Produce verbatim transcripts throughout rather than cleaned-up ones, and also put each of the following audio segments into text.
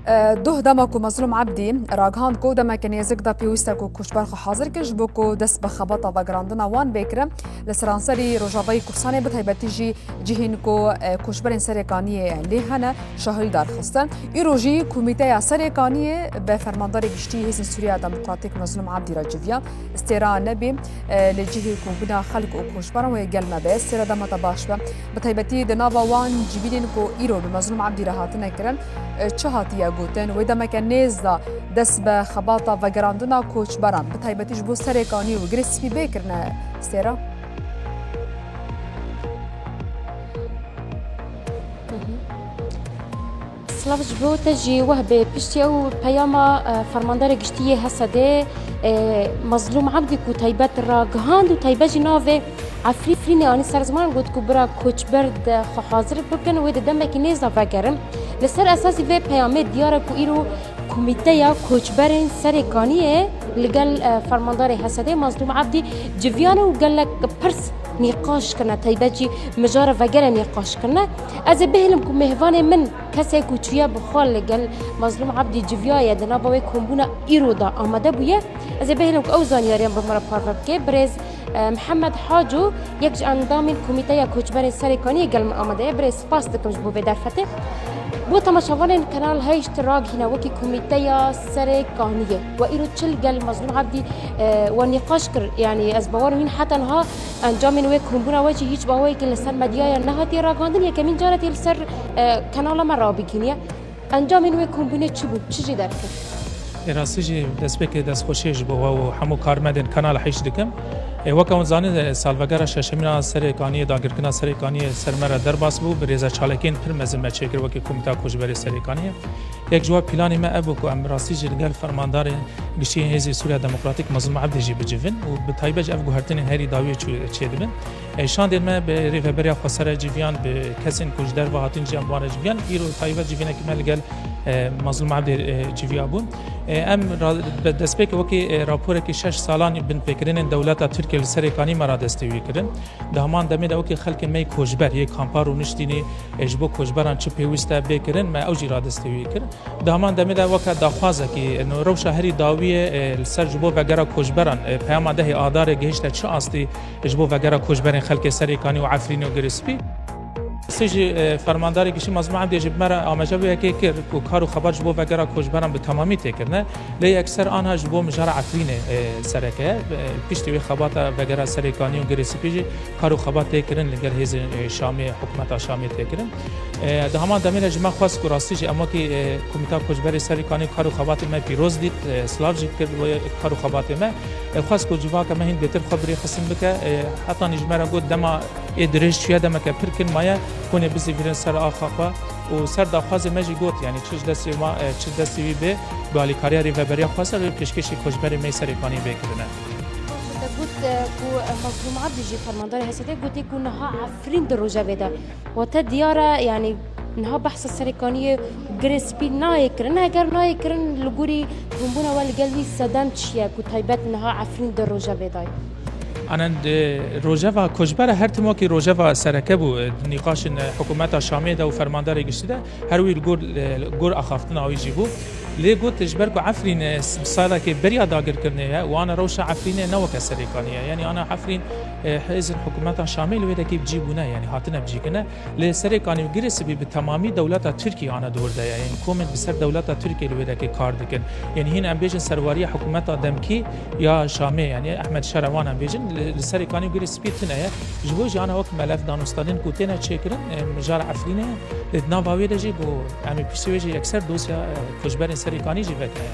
E, Duh dema ku Mezlûm Ebdî ragihand ku demeke nêzik de pêwîst e ku koçber xwe hazir kin ji bo ku dest bi xebata vegerandina wan bê kirin, li seranserî Rojavayê Kurdistanê bi taybetî jî cihên ku, e, koçberên Serê Kaniyê lê hene, şahidî derxistin. Îro jî Komîteya Serê Kaniyê bi Fermandarê Giştî Hêzên Sûriya Demokratîk Mezlûm Ebdî re civiya. Stêra nebî, e, li cihê ku bûna xelk û koçberan wê gel me be. Stêra dema te baş be. Bi taybetî di nava wan civînên ku îro bi Mezlûm Ebdî re hatine kirin, e, çi hatiye gotin? Wê demeke nêz de dest bi xebata vegerandina koçberan, bi taybetî ji bo Serê Kaniyê û Girê Spî bê kirine, Stêra? Silav ji bo te jî weh bê. Piştî ew peyama, e, Fermandarê Giştî yê H S D'ê, e, Mezlûm Ebdî ku taybet ragihand û taybet jî navê Efrînê anî ser ziman, got ku bira koçber de xwe hazir bikin, wê di demekî nêz de vegerin. Li ser esasî vê peyamê diyar e ku îro Komîteya Koçberên Serê Kaniyê li gel, e, Fermandarê H S D'ê Mezlûm Ebdî civiyane û gelek pirs nîqaş kirine, taybet jî mijara vegere nîqaş kirine. Ez ê bihêlim ku mêvanê min kesê ku çûye bi xwe li gel Mezlûm Ebdî civiyaye, di nava wê kombûna îro de amade bûye. Ez ê bihêlim ku ew zanyariyan bi min re parve bike. Birêz, e, Mihemed Haco, yek ji endamên Komîteya Koçberên Serê Kaniyê gel min amade ye. Birêz, spas dikim ji bo vê derfetê. Bo temaşevanên Kanal heşt ragihîne wekî Komîteya Serê Kaniyê. We îro çi li gel Mezlûm Ebdî, e, we nîqaş kir? Yanî ez bawer im heta niha encamên wê kombûna we jî hîç bi awayekî li ser medyaya nehatiye ragihandin. Yekemîn car e tê li ser, e, kanala me rabigihîniye. Encamên wê kombûnê çi bû? Çi jê derket? Ê rastî jî destpêkê destxweşiyê ji bo we û hemû karmendên Kanal heşt dikim. Ê, weke hûn zanîn, e, salvegera şeşemîn a Serê Kaniyê, dagirkirina Serê Kaniyê ser me re derbas bû, bi rêzeçalekiyên pir mezin me çêkir wekî Komîta Koçberê Serê Kaniyê. Yek ji we planê me ev bû ku em rastî jî li gel Fermandarê Giştî Hêzê Sûriya Demokratîk Mezlûm Ebdî jî bicivin û bi taybet jî ev guhertinên herî dawiyê çû-, çêdibin. E, şandên me bi rêveberiya xwesere civiyan, bi kesên ku ji derve hatin jî em wan re civiyan, îro taybet civînekî me li gel, e, Mezlûm Ebdê, e, civiya bûn. E, em ra-, bi destpêkê wekî, e, raporekî şeş salan binpêkirinên dewleta Tirkiye li Serê Kanî me radestî wî kirin. Di heman demê de wekî xelkên me yê koçber, yê kampa rûniştînî, e, ji bo koçberan çi pêwîst e bê kirin, me ew jî radestî wî kir. Di heman demê de weke daxwazekî, e, rewşa herî dawiyê, e, li ser ji bo vegera koçberan, e, peyama dehê Adarê gihişte çi astî ji bo vegera koçberên xelkê Serê Kanî û Efrînê û Girê Spî? Sê jî, e, Fermandarê Giştî Mezlûm Ebdê jî bi me re amaje vê yekê kir ku kar û xebat ji bo vegera koçberan bi temamî tê kirine. Lê yekser anha ji bo mijara Efrînê, e, sereke ye. E, piştî wê xebata vegera Serê Kanî û Girê Spî jî kar û xebat tê kirin li gel hêzên, e, Şamê, hikûmeta Şamê tê kirin. E, di heman demê de ji me xwest ku rastî jî em wekî, e, Komîta Koçberê Serê Kanî kar û xebatê me pîroz dît, e, silav jî kir bo kar û xebatê me. E, xwest ku civaka me hîn bêtir xwe bi rê xistin bike. E, hetanî ji me re got dema ê dirêj çûye, demeke pir kin maye, hûn ê bizîvirîn ser axa xwe û ser daxwazê me jî got, yanî çi ji destê ma, e, çi destê wî bê, bi alîkariya rêveberiya xwesere wê pêşkêşî koçberê me yê Serê Kanî bê kirine. Baş e, te got, e, ku, e, Mezlûm Ebdî jî fermandarê H S D'ê gotî ku niha Efrîn di rojevê de. Wate diyar e, yanî niha behsa Serê Kaniyê û Girê Spî nayê kirin. Heger nayê kirin, li gorî bûnbûna we li gel wî sedem çi ye ku taybet niha Efrîn di rojevê de ye? Anen, e, rojeva koçbera her tim wekî rojeva sereke bû, e, nîqaşên, e, hikûmeta Şamê de û fermandarê giştî de her wî li gor, e, li gor axaftina wî jî bû. Lê got, ji ber ku Efrîn, e, s-, salekê beriya dagirkirinê ye û ana rewşa Efrînê ne weke Serê Kaniyê ye. Yanî ana Efrîn, e, hêzên hikûmeta Şamê li wê dekê bi cî bûne, yanî hatine bi cî kirine. Lê Serê Kanî û Girê Spî bi temamî dewleta Tirkiyê ana dor de ye. Yanî komên bi ser dewleta Tirkiyê li wê dekê kar dikin. Yanî hîn em bêjin serwariya hikûmeta demkî ya Şamê, yanî Ehmed Şera wan em bêjin, li, li Serê Kanî û Girê Spî tune ye. Ji bo jî ana wek Melef Danûstanîn ku têne çêkirin, e, mijara Efrînê ye. Lê di nava wê de jî ku em ê piştî wê jî yekser dosya, e, koçberên Serê Kanî jî veke.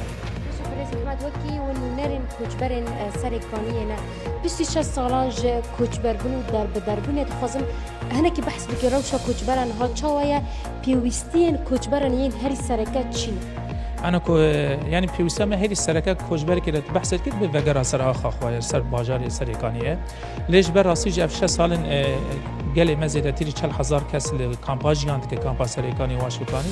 Birêz Mihemed, wekî hûn nûnerên koçberên, e, Serê Kaniyê ne. Piştî şeş salan ji koçberbûn û derbidarbûnê dixwazim hinekî behs bike, rewşa koçberan niha çawa ye, pêwîstiyên koçberan yên herî sereke çi ne? Ana ku, e, yanî pêwîstiya me herî sereke koçberekî re tu behs kir bi vegera ser axa xwe ye, ser bajarê Serê Kaniyê ye. Lê ji ber rastî jî ev şeş sal in, e, Gelê me zêdetirî çel hezar kes li kampa jiyan dike, kampa Serêkanî û Şûkanî.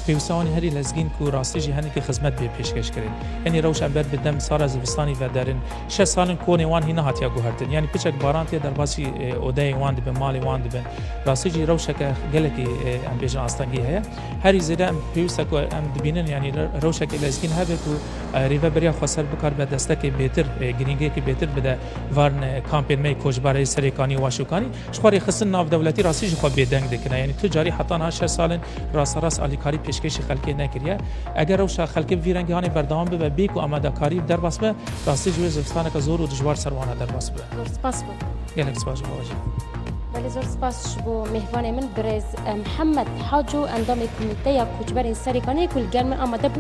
Pêwisa wan herî lezgîn ku rastî jî hinekî xizmet bê pêşkêş kirin. Yanî rewş em ber bi dem sala zivistanî vedirin. Şeş sal in konê wan hîn nehatiye guhertin. Yanî piçek baran tê derbasî, e, odeyê wan dibin, malê wan dibin. Rastî jî rewşeke gelekî, e, em bêjin astengî heye. Herî zêde em pêwîst e ku em dibînin, yanî re-, rewşeke lezgîn hebe ku, e, rêveberiya xweser bikaribe destekê bêtir, e, girîngiyekî bêtir bide van, e, kampên me yê koçberê Serêkanî û Şûkanî. Ji xwe rêxistin navdewletî rastî ji xwe bêdeng dikine. Yanî tu carî heta niha şeş sal in rasterast alîkarî pêşkêşî xelkê nekiriye. Eger rewşa xelkê bi vî rengî hanê berdewam bibe, bê ku amadekarî derbas be, rastî ji wê zivistaneke zor û dijwar ser wana derbas bibe. Zor spas bo. Gelek spas ji bo jî. Belê, zor spas ji bo mêvanê min, birêz, e, Mihemed Haco, endamê Komîteya Koçberên Serêkaniyê ku li gel min amade bû.